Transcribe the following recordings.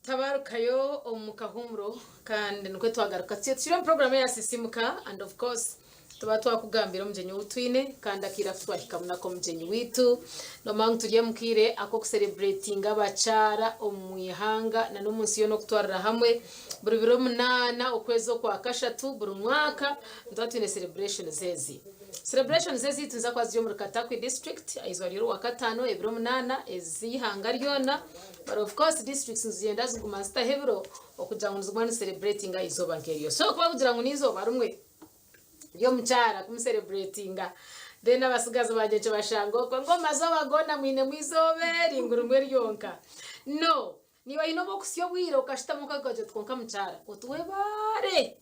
Tabarukayo omu kahumuro kandi nikwo twagaruka tutyo tukiri omu program eya Sisimuka and of course tuba twakugambira omugyenyi ou twine kandi akaire aku twahikamu nako omugyenyi waitu. Nomanya ngu turi omu kaire ak'okusereburetinga abakyara omu ihanga na n'omu nsi yoona okutwarira hamwe. Buri biro munaana okwezi okwa kashatu buri mwaka nituba twine celebrations ezi. Celebrations ezaitu niziza kuba ziri omuri Katakwi district ah'eizooba ry'orwakataano ebiro munaana ez'eihanga ryona. But of course districts nizigyenda ziguma zitaho ebiro okugira ngu niziguma nizi celebratinga eizooba nk'eryo. So ku barikugira ngu n'eizooba rimwe ry'omukyara kumu celebratinga then abatsigazi bangye nikibashanga okwo ngu omu mazooba goona mwinemu eizooba eri ngu rimwe ryonka. No, niiwe oine obu okuhitsya obwire okashutama okagira oti kwonka mukyara oti webaare!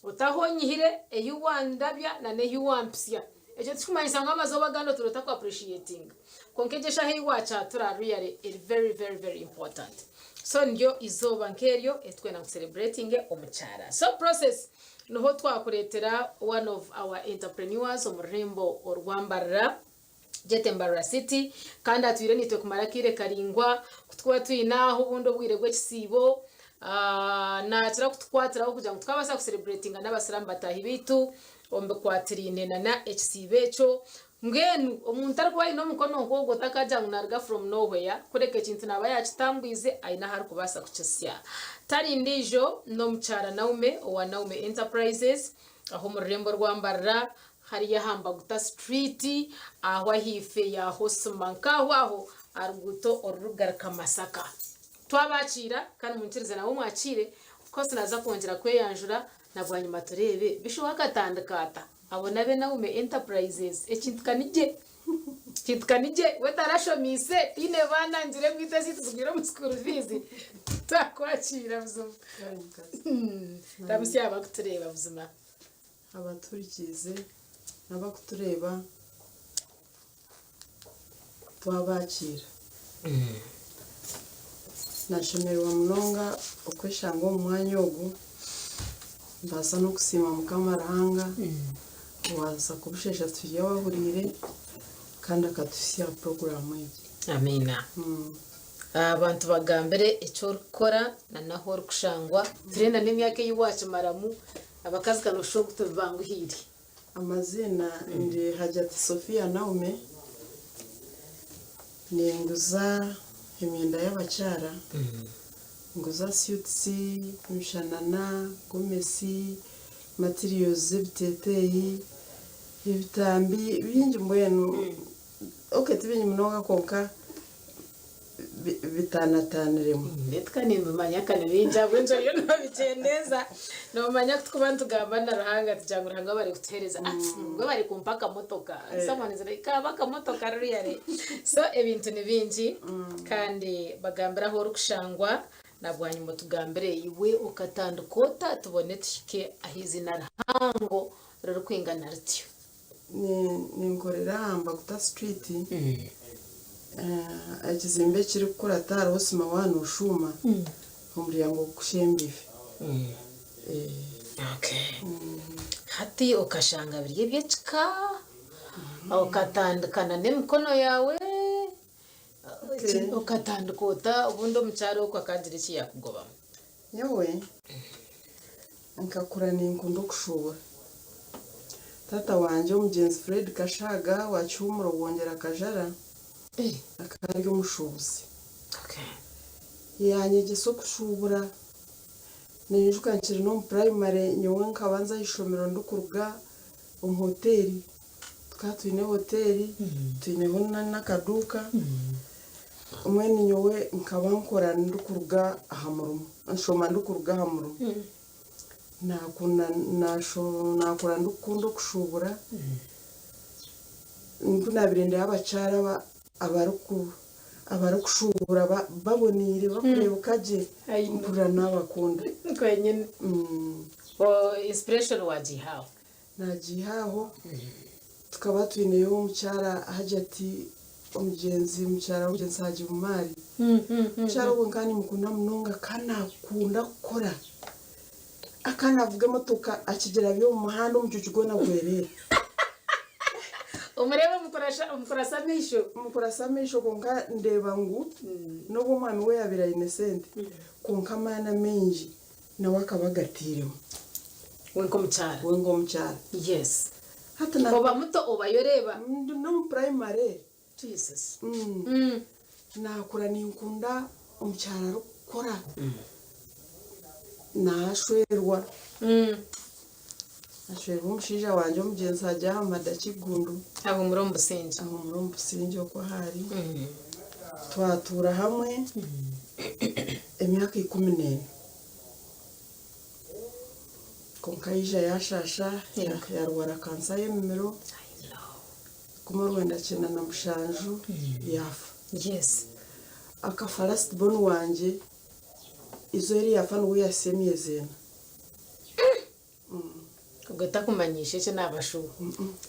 Otaho onyihire ehi wandabya na n'ehi wampitsya. Ekyo tikikumanyisa ngu amazooba agandi otuura otaku appreciatinga. Kwonka egyo eshaaha ei wakyatura really eri very very very important. So niryo izooba nk'eryo eri turikwenda ngu tu celebratinge omukyara. So process niho twakureetera one of our entrepreneurs omu rurembo orwa Mbarara, Gyete Mbarara City, kandi atwire naitwe kumara akaire karaingwa. Ku turikuba twine aho obundi obwire bw'ekisiibo, naakira kutukwatiraho kugira ngu tukabaasa kusereburetinga n'abasiraamu bataahi baitu omu bikwatiraine nana ekisiibo ekyo. Mbwenu omuntu arikuba aine omukono nk'ogwo takagira ngu naaruga from nowhere, kureka ekintu naaba yaakitambwize aine ahu arikubaasa kukitsya. Tari ndiijo n'omukyara Naume owa Naume Enterprises aho omu rurembo rwa Mbarara Hariya aha Mbaguta Street aho ahaifo ya Hosima nk'aho aho aha ruguuto orurikugaruka Masaka. Twabakiira kandi munyikirize nawe omwakiire of course naaza kwongyera kweyanjura na bwanyima tureebe bishi we akatandika ata abone abe Naume Enterprises ekintu ka ni gye ekintu ka ni gye we tarashomiise tihaine baana ngire ngu itwe ezaitu zigwire omu school fees twakwakiira buzima Ramutsya abarikutureeba buzima. Abatuhurikiize n'abarikutureeba twabakiira. Nashemererwa munonga okweshanga omu mwanya ogu, mbaasa n'okusiima Mukama Ruhanga owabaasa kubusheesha turi abahuriire kandi akatuhitsya aha puroguraamu egi. Amiina. Abantu bagambire eki orikukora na n'ahu orikushangwa. Turenda n'emyaka ei waakimaramu Abakazi ka noshusha ogu tibibanguhiire. Amaziina ndi Hajati Sophia Naume, ninguza emyenda y'abakyara, nguza suits, emishanana, gomesi, materials z'ebiteteeyi, ebitambi bingi mbwenu, okay tibingi munonga kwonka bitaanataaniremu. Beitu ka nimbimanya ka ni bingi ahabw'enki oriyo noobikyendeeza. Noomanya ku turikuba nitugamba na Ruhanga tugira ngu Ruhanga webare kutuheereza, ah ngu webare kumpa akamotoka, someone is like kaaba akamotoka really. So ebintu ni bingi kandi bagambire ahu orikushangwa na bwanyima otugambire iwe okatandika ota tubone tuhike aha eiziina rihango ririkwingana rityo. Ninkorera aha Mbaguta Street, ekizimbe ekirikukurata hariho Sima waaba noshuuma, omuryango gukushembiife. Hati okashanga biri eby'ekika, okatandika n'emikono yaawe, okatandika ota obundi omukyara okwo akaagira eki yaakugobamu? Nyowe nkakura ninkunda okushuubura. Taata wangye omugyenzi Fred Kashaaga wa Kihumuro Bwongyera Kajara akaba ari omushuubuzi. Yanyegyesa okushuubura. Ninyijuka nkiri n'omu purayimare nyowe nkaba nza aha ishomero ndikuruga omu hoteeri. Tukaba twine hoteeri twineho n'akaduuka. Mbwenu nyowe nkaba nkora ndikuruga aha murimo, nshoma ndikuruga aha murimo. Naakunda naakura ndikukunda okushuubura, ku naabaire ndeeba abakyara aba abarikushuubura baboneire barikureebeka gye, mpurira naabakunda. Kwenyine. Inspiration waagiiha aho? Naagiiha aho, tukaba twineyo omukyara Hajati omugyenzi, mukyara w'omugyenzi Haji Bumaali. Omukyara ogwo nkaba nimukunda munonga ka naakunda kukora. Akaba naavuga emotoka akigirabya omu muhanda omucuucu gwona gwereere. Omureebe omukurasa amaisho. Mukurasa amaisho kwonka ndeeba ngu n'obu omwami we yaabaire aine sente. Kwonka amaani amaingi nawe akaba agatairemu. We nk'omukyara. We nk'omukyara. Yes. Hati na. Oba muto obayo oreeba. Ndi n'omu purayimare. Jesus. Naakura ninkunda omukyara arikukora. Naashwerwa. Naashwerwa omushaija wangye omugyenzi Hajji Ahmad Kiggundu. Ahuumure omu busingye. Ahuumure omu busingye okwo ahu ari. Twatuura hamwe emyaka 14. Kwonka yaija yaashaasha yaarwara kansa y'emimiro 1997 yaafa. Akafa last born wangye eizooba eri yaafa nibwo yaahitsya emyezi ena. Obwo takumanyiisha eki naabashuuba.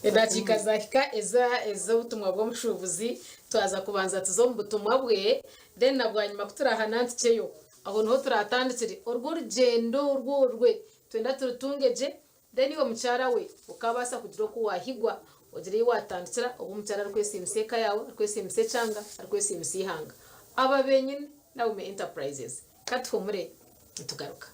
Edakiika zaahika ez'obutumwa bw'omushuubuzi, twaza kubanza tuze omu butumwa bwe, then na bwanyima ku turaahanantikyeyo, aho niho turaatandikire orwo orugyendo orwo orwe twenda turutunge gye, then iwe mukyara we okaabaasa kugira oku waahigwa ogire ei waatandikira obu omukyara arikwesiimisa eka yaawe, arikwesiimisa ekyanga, arikwesiimisa eihanga. Aba benyini Naomi Enterprises. Ka tuhuumure nitugaruka.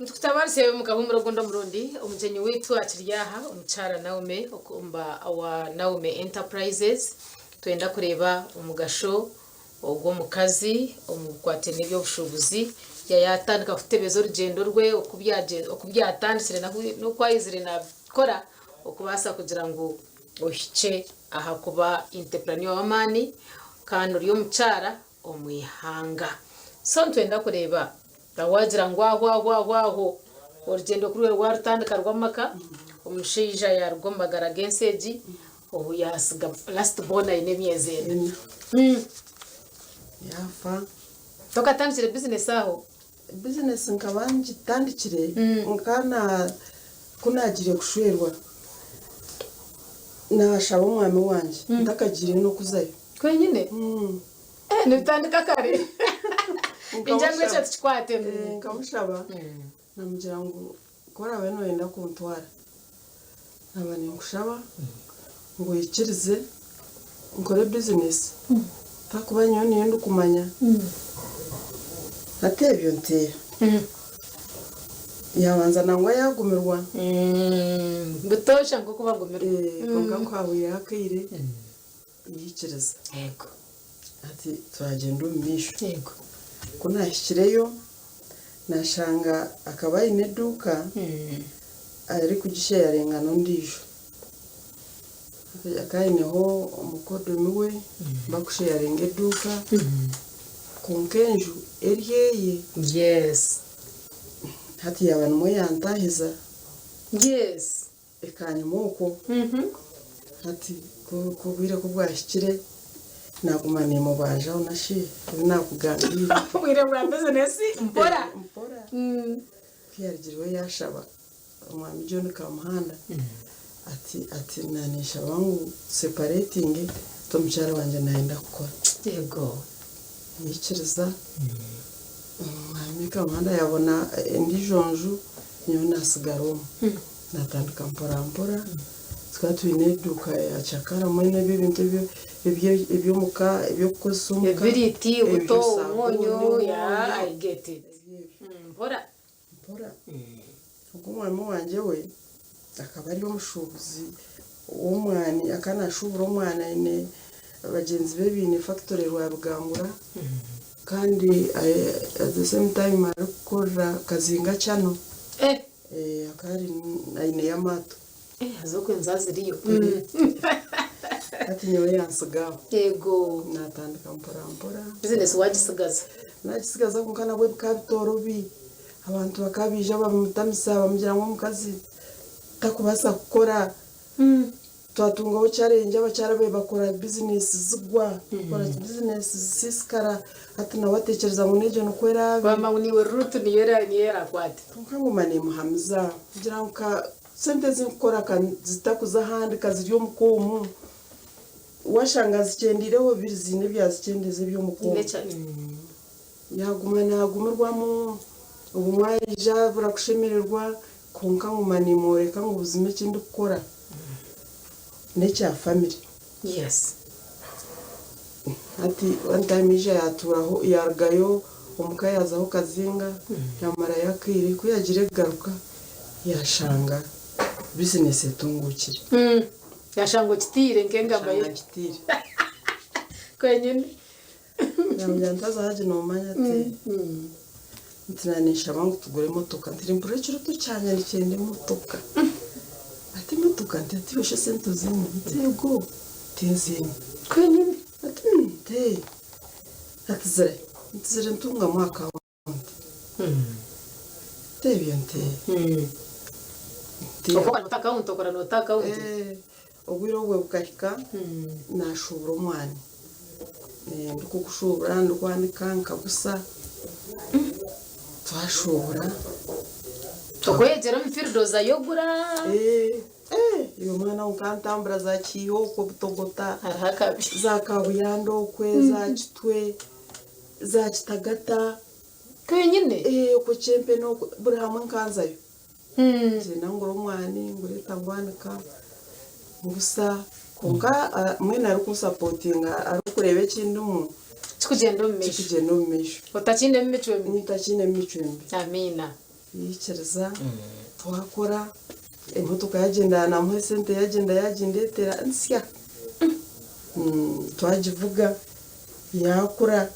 Nitukutabaarisa omu kahuumuro ogundi omurundi, omugyenyi waitu akiri aha, omukyara Naome okumba owa Naome Enterprises. Twenda kureeba omugasho ogw'omukazi omu bikwatiraine n'eby'obushuubuzi. Yaatandika kutebeza orugyendo rwe oku byatandikire n'oku aizire naabikora okubaasa kugira ngu ohikye aha kuba entrepreneur w'amaani kandi ori omukyara omu ihanga. So nitwenda kureeba na waagira ngu aho aho aho aho orugyendo ku rwabaire rwarutandika rw'amaka, omushaija yaaruga omu magara g'ensi egi, obu yaatsiga last born aine emyezi ena. Yaafa. Tokatandikire bizinesi aho? Bizinesi nkaba ngitandikire nka ku naagiire kushwerwa naashaba omwami wangye ntakagiire n'okuzayo. Kwenyine? Eh, nibitandika kare. Ningira ngu ekyo tukikwatemu. Nkamushaba namugira ngu ku oraabe nooyenda kuntwara naaba ninkushaba ngu oikirize nkore bizinesi ahakuba nyowe niyo ndikumanya. Hati ebyo nteera. Yaabanza nangwa yaagumirwa. Butoosha nk'oku bagumirwa. Kwonka ku haahweireho akaire yaikiriza. Hati twagyenda omu maisho. Ku naahikireyo naashanga akaba aine eduuka arikugisheyaringa n'ondiijo. Akaba aineho omukodomi we barikusheyaringa eduuka kwonka enju eri eye. Hati yaaba nimwo yantaahiza. Ekanyima okwo. Hati ku obwire ku bwahikire naaguma nimubanjaho nashi ebi naakugambiire. Obwire bwa bizinesi mpora. Mpora. Ku yaarugireho yaashaba omwami John Kamuhanda ati ati naninshaba ngu tuseparetinge ati omukyara wangye nayenda kukora. Yego. Naikiriza omwami Kamuhanda yabona endiijo nju nyowe nasigara omu. Natandika mpora mpora tukaba twine eduuka ya cakara mbwenu ebyo ebintu ebyomuka ebyokukozesa omuka. Ebibiriiti, obuto, omwonyo, yeah I get it. Mpora. Mpora. Ogwo omwami wangye we akaba ari omushuubuzi w'omwani, akaba naashuubura omwani aine bagyenzi be baine fakitori Rwabigangura kandi at the same time arikukorera Kazinga Channel, akaba aineyo amaato. Haza okwo enju ziriyo. Hati nyowe yantsiga aho. Yego. Natandika mpora mpora. Bizinesi waagisigaza? Nagisigaza kwonka nabwo bikaba bitoorobi. Abantu bakaba baija bamutamisa bamugira ngu omukazi takubaasa kukora. Twatungaho challenge abakyara be bakora bizinesi zigwa, bakora bizinesi zisiisikara. Hati nawe atekyereza ngu n'egyo nikwo eraabe. Wamma ngu naiwe route niyo eraakwate. Kwonka nguma nimuhamiza kugira ngu ka sente ezi nkukora ka zitakuza ahandi ka ziri omuka omu. Washanga zikyendiireho biri ziine ebyazikyendeza eby'omukono. Yaaguma naagumirwamu, obumwe aija abura kushemererwa, kwonka nguma nimworeka ngu buzima eki ndikukora n'ekya famire. Yes. Hati one time yaija yaatuuraho yaarugayo omuka yaazaho Kazinga yaamarayo akaire, ku yaagiire kugaruka yaashanga bizinesi etunguukire. Yashanga okitiire nk'engamba ye. Yashanga nkitiire. Kwenyine. Yambugira nti haza hagi nomanya ati nti na ninshaba ngu tugure emotoka nti mpurira ekiroto kyangye nikyenda emotoka. Ati emotoka nti ati iwe shi esente oziine? Nti yego tinziine. Kwenyine. Ati nti ati zire nti zire ntungamu akawunti. Ebyo nti nti Okora nota akawunti okora nota akawunti. Eh, obwire obwe bukahika nashuubura omwani Eh, ndikukushuubura ndikwanika nkagusa twashuubura Okweyegyera omu field ozayo ogura. Eh, eh, iwe mwana we nkantambura za Kiiha okwe Butogota Hariho akabi. za Kabuyanda okwe za Kitwe za Kitagata. Kwenyine? Ee, okwo Kyempene okwo, buri hamwe nkanzayo. Ngyenda ngura omwani, ngureeta ngwanika, ngusa, kwonka mbwenu arikunsapotinga arikureeba eki ndimu. Kikugyenda omu maisho. Kikugyenda omu maisho. Otakiinemu micwe mibi. Ntakiinemu micwe mibi. Amiina. Yaikiriza, twakora, emotoka yagyenda namuha esente yagyenda yagindeetera nsya. Twagivuga. Yaakura,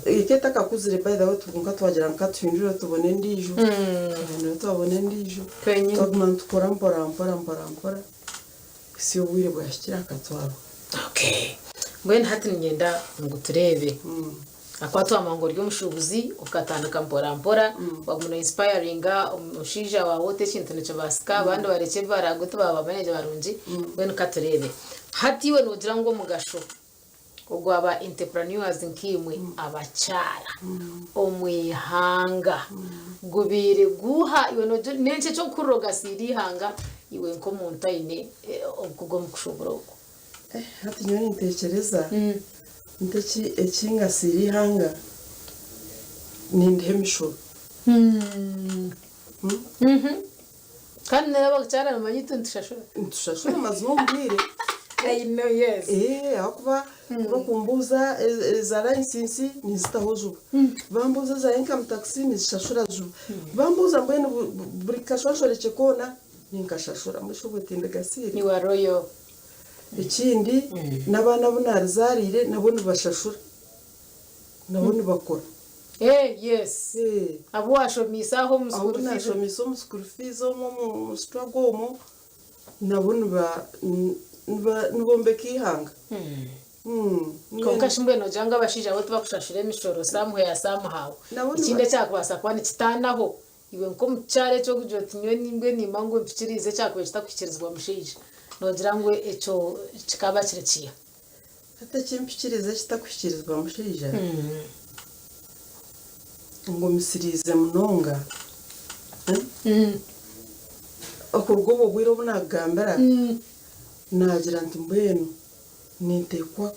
eka etakakuzire by the way kwonka twagira ngu katuhindure tubone endiijo, twahindura twabona endiijo, Twenyine. twaguma nitukora mpora mpora mpora mpora kuhitsya obwire bwahikire akatwarwa. Okay. Mbwenu hati niinyenda ngu tureebe. Ahakuba twamanya ngu ori omushuubuzi okatandika mpora mpora, waguma no inspiringa omushaija waawe oti ekintu nikibaasika, abandi barekye ebi baraagwe tibaaba ba manager barungi, mbwenu katureebe. Hati iwe noogira ngu omugasho ogwa ba entrepreneurs nkaimwe abakyara omu ihanga gubaire guuha? Iwe nogira n'enki eky'okuhurira ogasiire eihanga iwe nk'omuntu aine obukugu omu kushuubura oku? Hati nyowe nintekyereza nti ekingasiire eihanga nindiha emishoro. Kandi n'abakyara nimumanya itwe nitushashura. Nitushashura mazima omu bwire. I know, yes. Ee, ahakuba bakumbuuza eza layisinsi ninzitaho juba. Bambuuza eza income tax ninzishashura juba. Bambuuza mbwenu buri kashonshorekye koona ninkashashura. Mbwenu shi obwo tindigasiire? You are royal. Ekindi n'abaana abu naarizaariire nabo nibashashura. Nabo nibakora. Eh, yes. Eh. Abu waashomiise aho omu Abu school fees. naashomiise omu school fees omwo omu struggle omwo, nabo niba niba nibombeka eihanga. Kwonka shi mbwenu noogira ngu abashaija bo tibakushashura emishoro somewhere somehow? Nabo niba Ekindi ekyakubaasa kuba nikitaanaho, iwe nk'omukyara eky'okugira oti nyowe mbwenu nimba ngu mpikiriize ekyakubaire kitakuhikiirizibwa mushaija, noogira ngu ekyo kikaba kiri kiha? Hati ekimpikiriza ekitakuhikiirizibwa mushaija, ngumisiriize munonga. Okuruga obwo bwire obu naakugambira, naagira nti mbwenu ninteekwa,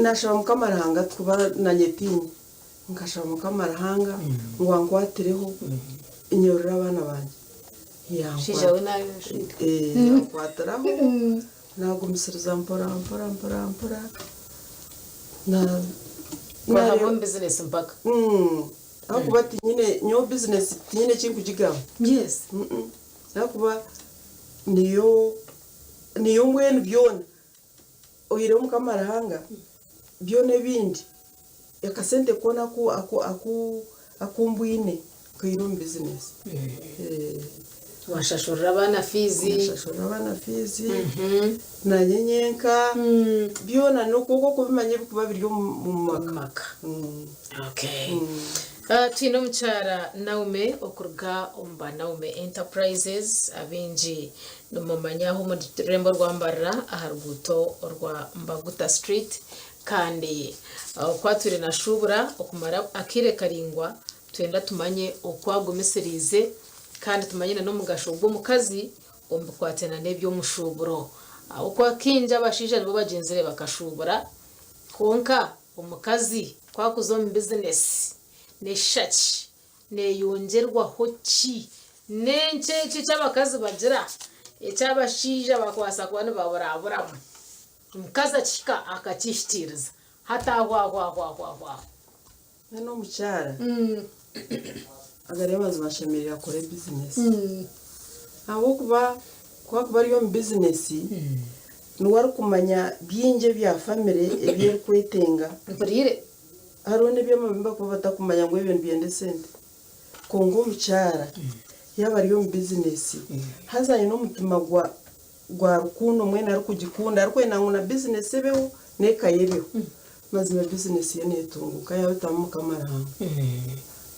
naashaba Mukama Ruhanga kuba naanye tiinye, nkashaba Mukama Ruhanga ngu ankwatireho nyorore abaana bangye. Mushaija we Yankwatiraho. Naagumisiriza mpora mpora mpora mpora. Na Wahamu omu bizinesi mpaka. Ahakuba tinyine nyowe bizinesi tinyine eki nkugigamba. Yes. Ahakuba niyo niyo mbwenu byona oihireho Mukama Ruhanga byona ebindi akasente koona aku aku aku aku mbwine Nkaire omu bizinesi. Washashurira abaana fiizi. Nashashurira abaana fiizi, nanye nyenka, byona nikwo okubimanya ebikuba biri omu maka. Okay. Twine omukyara Naume okuruga omu ba Naume Enterprises abaingi nimumanya aho omu rurembo rwa Mbarara aha ruguuto orwa Mbaguta Street kandi oku atwire nashuubura okumara akaire karaingwa Nitwenda tumanye oku agumisiriize kandi tumanye na n'omugasho gw'omukazi omu bikwatiraine n'eby'omushuuburo. Ahabw'okuba kaingi abashaija nibo bagyenzire bakashuubura, kwonka omukazi ku arikuza omu bizinesi neeshusha ki? Neeyongyerwaho ki? N'enki eki eki abakazi bagira eki abashaija bakubaasa kuba nibaburaburamu? Omukazi akihika akakihikiiriza hati aho aho aho aho aho aho. Mbwenu omukyara agari amazima ashemereire akore bizinesi ahabw'okuba ku arikuba ari omu bizinesi niwe arikumanya bingi ebya famire ebi erikwetenga. Mpuriire. Hariho n'eby'amabi ebi barikuba batakumanya ngu ebyo nibyenda esente. Kwonka omukyara yaaba ari omu bizinesi haza aine omutima gwa gwa rukundo mbwenu arikugikunda arikwenda ngu na bizinesi ebeho n'eka ye ebeho, mazima bizinesi ye neetunguuka yaabitamu Mukama Ruhanga.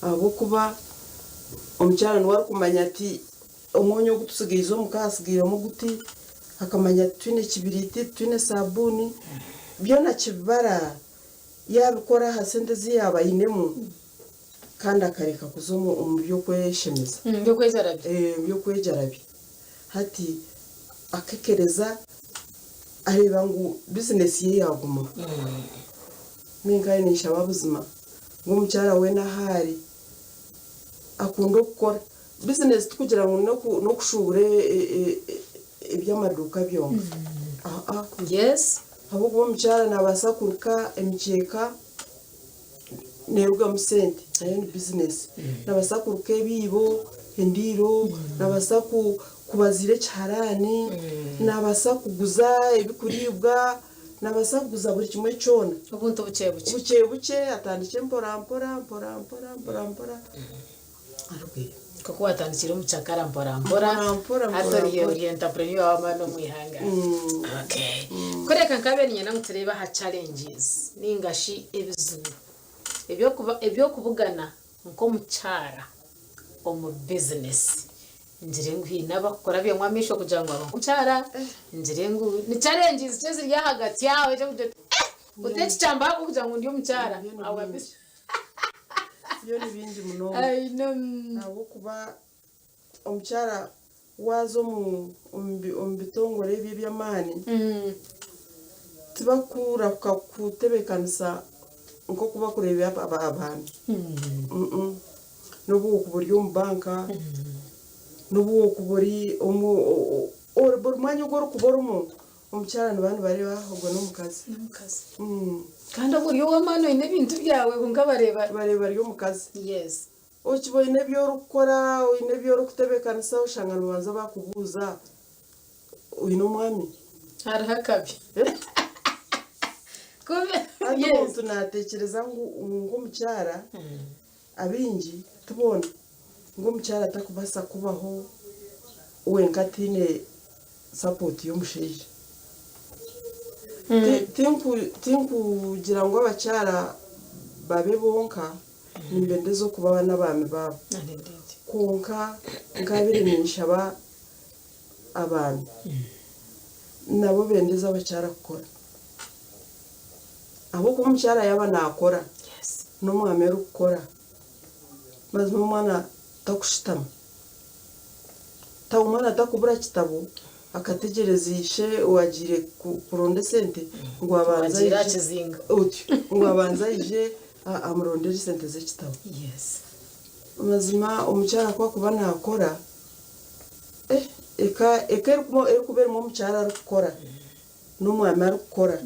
Ahabw'okuba omukyara niwe arikumanya ati omwonyo ogu tutsigaize omuka hatsigairemu guti, akamanya ati twine kibiriiti, twine saabuuni, byona akibara yaabikora aha sente ezi yaaba ainemu kandi akareka kuza omu by'okweshemeza, omu by'okwejarabya. Hati akekereza areeba ngu bizinesi ye yaagumaho. Mbwenu nkanye ninshaba buzima ngu omukyara weena ahu ari akunde okukora. Bizinesi tikugira ngu n'okushuubura eby'amaduuka byonka. Aa. Ahabw'okuba omukyara naabaasa kuruka emikyeka neerugamu sente nayo ni bizinesi. Naabaasa kuruka ebiibo, endiiro, naabaasa kubaziira ekiharaani, naabaasa kuguza ebikuriibwa, naabaasa kuguza buri kimwe kyona. Obuntu bukye bukye. Bukye bukye atandikye mpora mpora mpora mpora mpora mpora. Nk'oku watandikire omu kyakara mpora mpora, hati ori entrepreneur w'amaani omu ihanga. Okay. Kureka nkabaire niinyenda ngu tureebe aha challenges ninga shi ebizibu eby'okubugana nk'omukyara omu bizinesi. Ngire ngu haine abakukurabyamu amaisho kugira ngu waaba nk'omukyara, ngire ngu ni challenges ki eziri ahagati aho ez'okugira oti eh oti eki kyambaho ahabw'okugira ngu ndi omukyara. Byo ni bingi munonga ahabw'okuba omukyara waaza omu bitongore ebi eby'amaani tibakurahuka kukutebeekanisa nk'oku barikureeba abaami. N'obu orikuba ori omu banka, n'obu orikuba ori omu buri mwanya ogu orikuba orimu Omukyara nibaba nibareeba ogwo n'omukazi. N'omukazi. Kandi obwo ori ow'amaani oine ebintu byawe kwonka bareeba. Bareeba ari omukazi. Yes. Okiba oine ebi orikukora, oine ebi orikutebeekanisa oshanga nibabanza baakubuuza oine omwami? Hariho akabi. Kubi. Hati Yes. omuntu naatekyereza ngu nk'omukyara, abaingi ti boona, ngu omukyara takubaasa kubaho wenka ataine Sapooti y'omushaija. Tinkugira ngu abakyara babe bonka, nimbendeza okuba n'abaami baabo. Kwonka nkabaire ninshaba abaami nabo bendeze abakyara kukora. Ahabw'okuba omukyara yaaba naakora n'omwami orikukora, mazima omwana takushutama. Omwana takubura kitabo akategyereza ishe owagiire kuronda esente ngu abanze aije otyo ngu abanze aije amurondere esente z'ekitabo. Mazima omukyara ku akuba nakora eka eka erikuba erimu omukyara arikukora n'omwami arikukora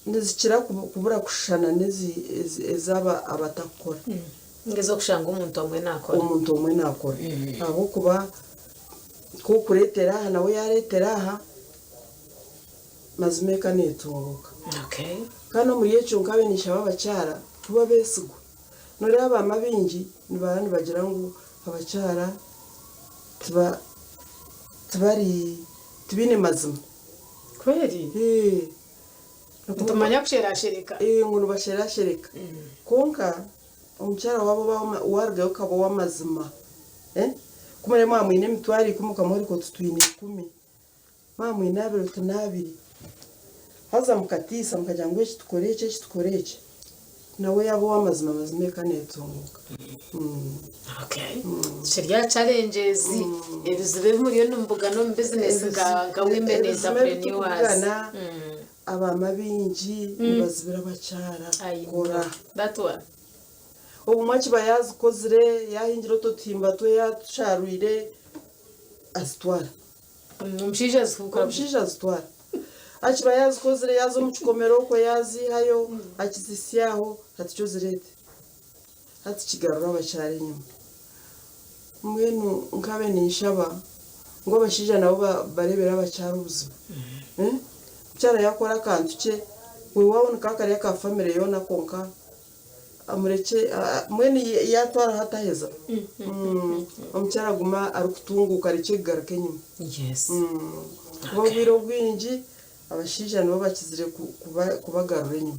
Nizikira kubura kushushana n'ez'abo abatakukora. Ninga ez'okushanga omuntu omwe naakora. Omuntu omwe naakora. Ahabw'okuba ku orikureetera aha nawe yaareetera aha, mazima eka neetunguuka. Kandi omuri ekyo nkaaba ninshaba abakyara kuba abeesigwa. Nooreeba abaama abaingi nibaba nibagira ngu abakyara tibari tibaine mazima. Kweri? Ee. Nitumanya kusherashereka. Ee, ngu nibasherashereka. Kwonka omukyara waaba oba waarugayo okaba ow'amazima, eh, ku muraabe mwaba mwine emitwaro ikumi okamworeka oti twine ikumi, mwaba mwine abiri oti n'abiri, haza mukatiisa mukagira ngu eki tukore eki, eki tukore eki. Nawe yaaba ow'amazima mazima eka neetunguuka. Okay. Tukiri aha challenges, ebizibu ebi muriyo nimubugana omu business nka nka women Ebizibu ebi entrepreneurs. turikubugana, abaama baingi nibazibira abakyara I kukora. know. That one. Obumwe akiba yaazikozire, yaahingira otwo tuhimba twe yaatushaarwire, azitwara. Omushaija azihuuka. Omushaija azitwara. Akiba yaazikozire yaaza omu kikomero okwo yaaziihayo, akizihitsya aho, hati kyo ozireete. Hati kigarura abakyara enyima. Mbwenu nkabe ninshaba ngu abashaija nabo bareebere abakyara obuzibu. Omukyara yaakora akantu kye, weewaawo nikaba kari aka famire yoona kwonka amurekye mbwenu yaatwaraho ataheza. Omukyara agume arikutunguuka arekye kugaruka enyima. Kuba obwire obwingi abashaija nibo bakizire kubagarura enyima.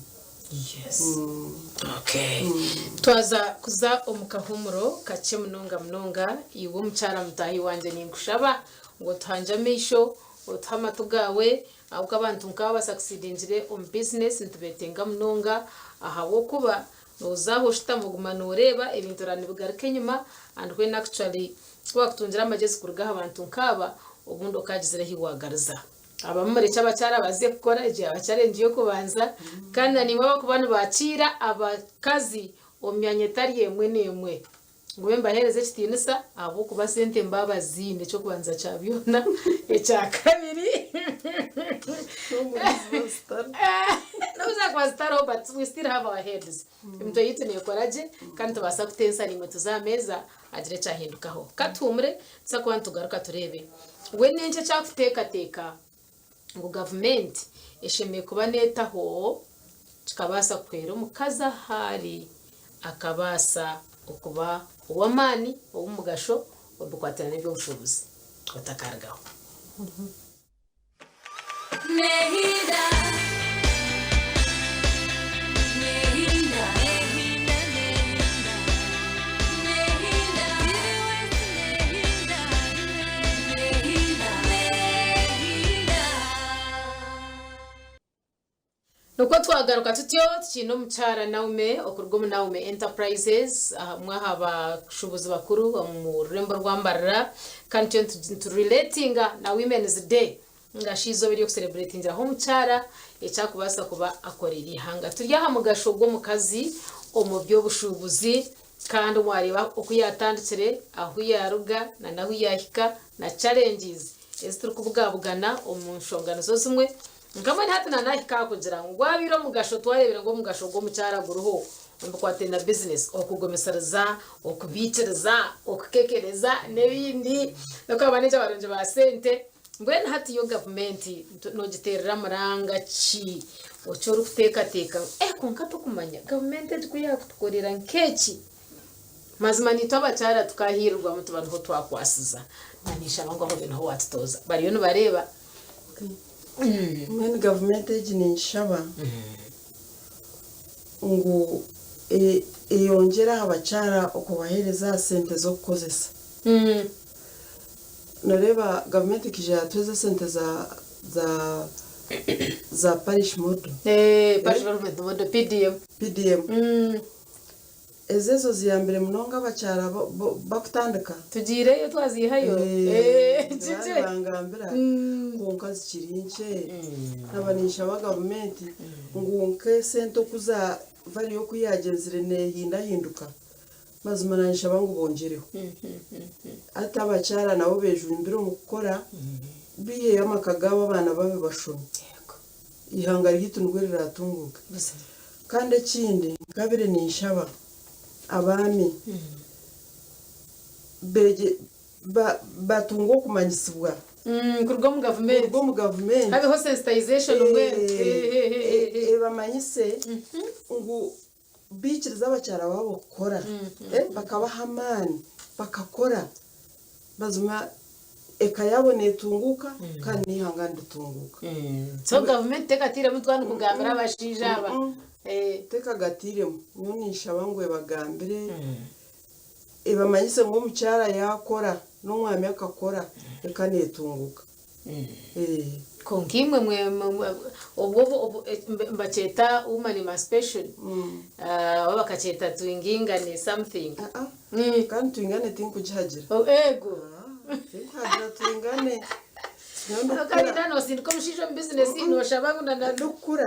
Twaza kuza omu kahuumuro kakye munonga munonga, iwe omukyara mutaahi wangye ninkushaba ngu otuhangye amaisho, otuhe amatu gaawe, ahabw'okuba abantu nk'aba abasakisidingire omu bizinesi nitubeetenga munonga ahabw'okuba nooza aho oshutama oguma nooreeba ebintu oraba nibigaruka enyima and when actually ku baakutungira amagyezi kuruga aha bantu nk'aba obundi okaagizire ahu waagaruza. Abamwe murekye abakyara baze kukora, egyo yaaba challenge y'okubanza kandi na naimwe abarikuba nibakiira abakazi omu myanya etari emwe n'emwe ngume mbaheereze ekitiinisa ahabw'okuba sente mbaba baziine eky'okubanza kya byona, ekyakabiri n'obu zaakuba zitariho but we still have our heads, emitwe yaitu neekora gye kandi nitubaasa kutensa naimwe tuze aha meeza hagire ekyahindukaho. Ka tuhumure tuza kuba nitugaruka tureebe we n'enki ekyakuteekateeka ngu gavumenti eshemereire kuba neetaho kikabaasa kuhwera omukazi ahu ari akabaasa okuba ow'amaani, ow'omugasho omu bikwatiraine n'eby'obushuubuzi. Otakarugaho. Nikwo twagaruka tutyo tukiine omukyara Naume okuruga omu Naume Enterprises omwe aha bashuubuzi bakuru omu rurembo rwa Mbarara kandi turiyo niturelatinga na Women's Day ninga shi eizooba ery'okusereburetingiraho omukyara eki arikubaasa kuba akoreire eihanga. Turi aha mugasho gw'omukazi omu by'obushuubuzi kandi mwareeba oku yaatandikire, ahu yaaruga n'ahu yaahika na challenges ezi turikubugabugana omu nshonga nizo zimwe. Nka mbwenu hati nanahika aha kugira ngu gwabaire omugasho twareebire ngu omugasho gw'omukyara guriho omu bikwatiraine na bizinesi, okugumisiriza, okubiikiriza, okukekereza n'ebindi n'okuba bamanegya barungi ba sente. Mbwenu hati yo gavumenti nogiteerera muranga ki? Eki orikuteekateeka ngu eh kwonka tokumanya gavumenti egi ku yaakutukorera nk'eki, mazima naitwe abakyara tukahiirirwamu tuba niho twakwasiza. Ninshaba ngu aho obe niho waatutooza. Bariyo nibareeba. Mbwenu gavumenti egi ningishaba ngu eyongyere aha bakyara okubaheereza aha sente z'okukozesa. Noreeba gavumenti ekaija yatuheereza esente za za za parish model. Parish development model, PDM. PDM. Ezo ezo ziyambire munonga abakyara bakutandika. Tugiireyo twaziihayo. Baali bangambira kwonka zikiri nkye. Naaba ninshaba gavumenti ngu nk'esente oku za value oku yaagyenzire neehindahinduka, mazima naanshaba ngu bongyereho. Hati abakyara nabo beejumbire omu kukora, baiheyo amaka gaabo abaana babe bashome. Eihanga ryaitu nibwo riraatunguuke. Kandi ekindi nkabire ninshaba abaami beegye batunge okumanyisibwa Kuruga omu gavumenti. Kuruga omu gavumenti. Habeho sensitization mbwenu. Ebamanyise ngu baikirize abakyara baabo kukora, bakabaha amaani bakakora, mazima eka yaabo neetunguuka kandi n'eihanga niritunguuka. So gavumenti tekatairemu twaba nikugambira abashaija aba. Tekagatairemu. Nyowe ninshaba ngu ebagambire, ebamanyise ngu omukyara yaakora n'omwami akakora, eka neetunguuka. Kwonka imwe mwe mwe- obwo obwo- mbakyeta woman emancipation oba bakakyeta twingingane something. Ah, ah. Kandi twingane tinkugihagira. Oh, ego. Ah, tinkuhagira twingane. Nyowe ndikukura. Kandi na nosindika omushaija omu bizinesi noshaba ngu Ndikukura.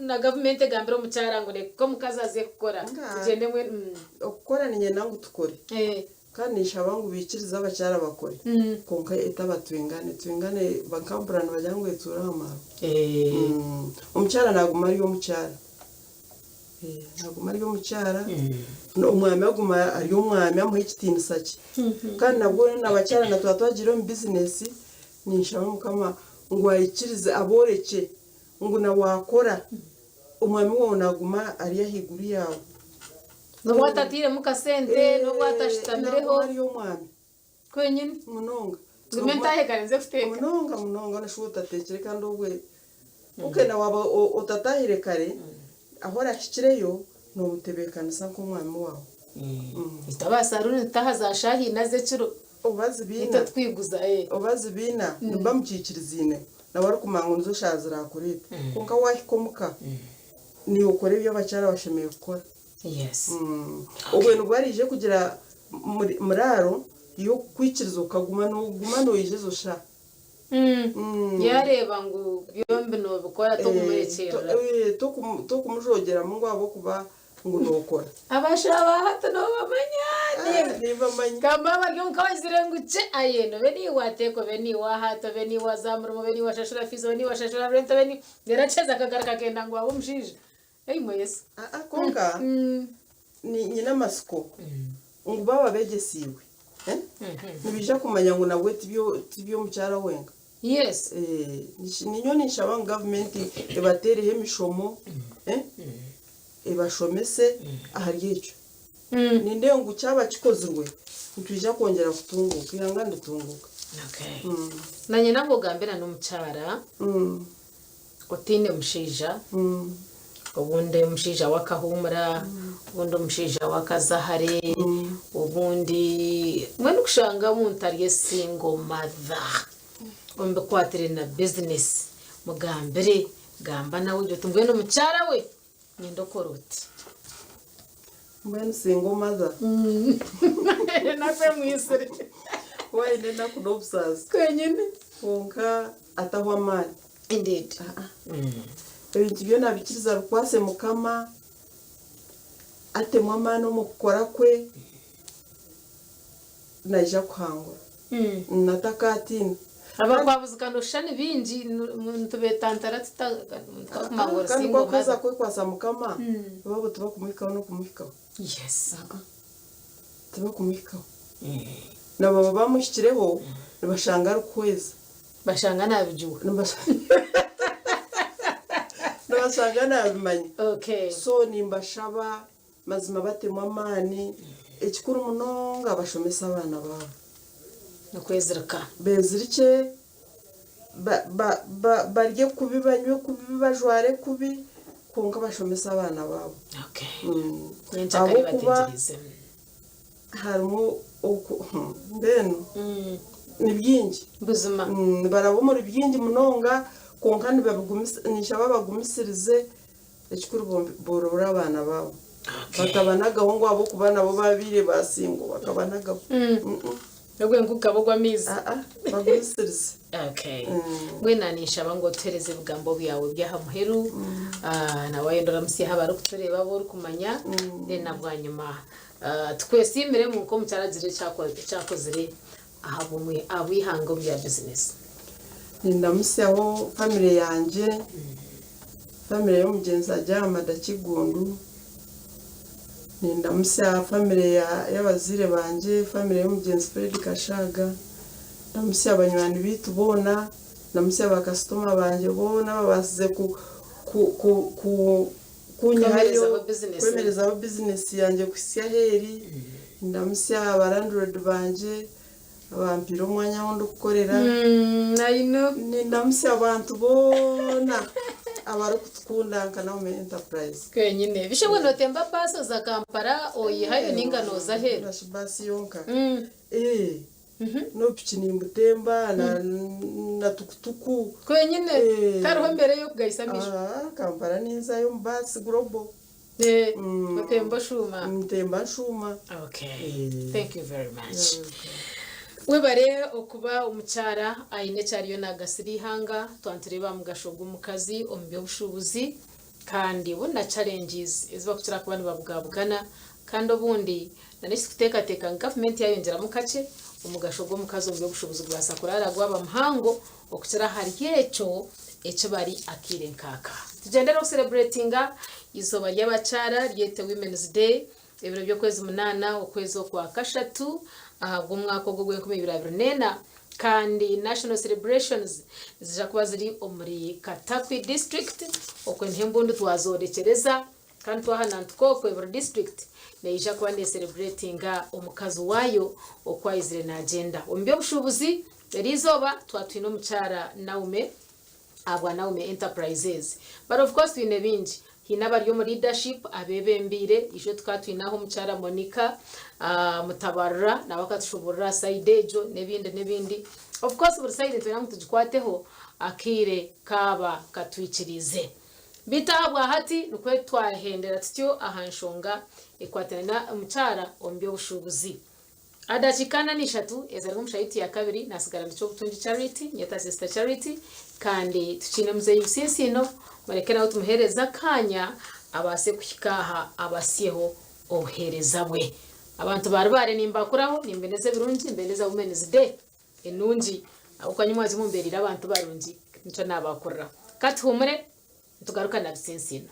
na gavumenti egambire omukyara ngu reka omukazi aze kukora. Nga. Tugyende mbwenu. Okukora niinyenda ngu tukore. Kandi ninshaba ngu baikirize abakyara bakore. Kwonka etaba twingane. Twingane bakampurira nibagira ngu etuura aha marwa. Omukyara naguma ari omukyara. Naguma ari omukyara. Omwami aguma ari omwami amuha ekitiinisa kye. Kandi nabwo n'abakyara na twaba twagiire omu bizinesi, ninshaba Mukama ngu aikirize aborekye ngu na waakora, omwami waawe naguma ari ahaiguru yaawe. N'obu atatairemu kasente, n'obu atashutamireho. Naguma ari omwami. Kwenyine. Munonga. Ngume ntaahe kare nze kuteeka. Munonga munonga noshusha otateekire kandi obwe okay na waaba otataahire kare, ahu orahikireyo noomutebeekanisa nk'omwami waawe. Itwe aba saruuni nitutaaha za shaaha ina z'ekiro. Oba zibiina. Itwe twiguza. Oba zibiina nimuba mukiikirizaine nawe arikumanya ngu nizo shaaha ziraakureete. Kwonka waahika omuka, naiwe okora ebi abakyara bashemereire kukora. Yes. Obwe nibwo araije kugira muraaro y'okukwikiriza okaguma nooguma noija ezo shaaha. Yaareeba ngu byombi noobikora tokumurekyerera. Tokumujogyeramu ngu ahabw'okuba ngu nookora. Abashaho ba hati noobamanya? Nimbamanya. Kamba bari omuka bagizire ngu kye aye obe niiwe waateeka, obe niiwe waahaata, obe niiwe waaza aha murimo, obe niiwe waashashura fiizi, obe niiwe waashashura renti, obe niiwe. Reero akiheza akagaruka akenda ngu abe omushaija. Eimwe Yesu. Aa kwonka nyine amatsiko ngu baaba beegyesiibwe nibaija kumanya ngu nabwe ti by'omukyara wenka. Ninyowe ninshaba ngu gavumenti ebateereho emishomo, ebashomese ahari ekyo. Nindeeba ngu kyaba kikozirwe nitwija kwongyera kutunguuka, eihanga niritunguuka. Naanye nabwo ogambira n'omukyara otaine mushaija, obundi omushaija we akahuumura, obundi omushaija we akaza hare, obundi mbwenu kushanga omuntu ari single mother omu bikwatiraine na bizinesi, mugambire, gamba nawe ogire oti mbwenu mukyara we niinyenda okore oti. Mbwenu single mother. Enaku emwitsire. We aine enaku n'obusaasi. Kwenyine. Kwonka atahwa amaani. Indeed. Ebintu byona abikirize abikwase Mukama, atemu amaani omu kukora kwe, naija kuhangura. Atakatiina. Abakwabuzika noshusha ni baingi nitubetantara tuta twakumanya ngu ori Kandi single ku arikuheza mother. kwekwasa Mukama, baabo tibakumuhikaho n'okumuhikaho. Tibakumuhikaho. Na baaba bamuhikireho, nibashanga arikuhweza. Bashanga nabijuha. Nibashanga nabimanya. So nimbashaba mazima batemu amaani, ekikuru munonga bashomese abaana baabo. Nokwezirika. Bezirikye, barye kubi, banywe kubi, bajware kubi, kwonka bashomese abaana baabo. Nyenkyakare Ahabw'okuba bategyereze. harimu oku mbwenu ni bingi. Buzima. Nibaraba omuri bingi munonga kwonka nibabigumisa ninshaba bagumisirize ekikuru borobere abaana baabo. Batabanagaho ngu ahabw'okuba nabo babaire ba single bakabanagaho. Ogwe nk'ogukaba ogw'amaizi. Aa bagumisirize. Okay. Mbwenu ninshaba ngu otuheereze ebigambo byawe by'aha muheru. Na waayenda oramutsyeho abarikutureeba abu orikumanya, then na bwanyima tukwesiimiremu nk'omukyara agire eki akozire ahabw'eihanga omu bya bizinesi. Nindamutsyaho famire yangye, famire y'omugyenzi Agyamada Kigundu, nindamutsya famire y'abazaire bangye, famire y'omugyenzi Fred Kashaaga, ndamutsya banywani baitu boona, ndamutsya bakasitoma bangye boona ababaasize kunyihayo, Kwemerezaho bizinesi. kwemerezaho bizinesi yangye kuhitsya ahu eri, ndamutsya aba landlord bangye abampiire omwanya ahu ndikukorera. I know. Nindamutsya abantu boona abarikutukunda nka Naomi Enterprise. Kwenyine. Bishe mbwenu notemba baasi oza Kampala oyihayo ninga nooza aheeru? Baasi yonka. N'obupiki nimbutemba na na tukutuku. Kwenyine Eh. tariho embeera ey'okugayisa amaisho. Ah, Kampala ninzayo omu baasi Global. Eh, otemba oshuuma. Ntemba nshuuma. Okay. Eh. Thank you very much. Webare okuba omukyara aine eki ariyo naagasira eihanga, twantureeba aha mugasho gw'omukazi omu by'obushuubuzi kandi obundi na challenges ezi barikukira kuba nibabugabugana kandi obundi na n'ekirikuteekateeka ngu gavumenti yaayongyeramu kakye, omugasho gw'omukazi omu by'obushuubuzi gubaasa kuraara gwaba muhango okukira ahari ekyo eki bari akaire nk'aka. Tugyendere okusereburetinga eizooba ry'abakyara ryete Women's Day Ebiro by'okwezi munaana okwezi okwa kashatu ahabw'omwaka ogu ogw'enkumi ibiri 24 kandi National Celebrations nizija kuba ziri omuri Katakwi District okwe niho embundu twazorekyereza kandi twahanantuka okwe buri district neija kuba ne celebratinga omukazi waayo oku aizire nagyenda omu by'obushuubuzi. Eriizooba twaba twine omukyara Naume ahabwa Naume Enterprises. But of course twine bingi. Haine abari omu leadership abebembeire, itwe tukaba twine aho omukyara Monica Mutabarura nawe akatushoborora aha side egyo n'ebindi n'ebindi. Of course buri side nitwenda ngu tugikwateho akaire kaaba katwikiriize. Beitu ahabwa hati nikwo twahendera tutyo aha nshonga ekwatiraine na omukyara omu by'obushuubuzi. Aha dakiika ana n'ishatu ezarimu omu shaaha ya kabiri naatsigara ndi Ky'obutungi Charity, nyeta Sister Charity, kandi tukiine muzeeyi Businsiino, mureke nawe tumuheereze akaanya abaase kuhika aha abasyeho obuheereza bwe. Abantu ba Rubare nimbakuraho, nimbendeza ebirungi, nimbendeza Women's Day enungi, ahabw'okuba nyowe mwazyo mumbeereire abantu barungi, nikyo naabakuriraho. Ka tuhuumure, nitugaruka na Businsiino.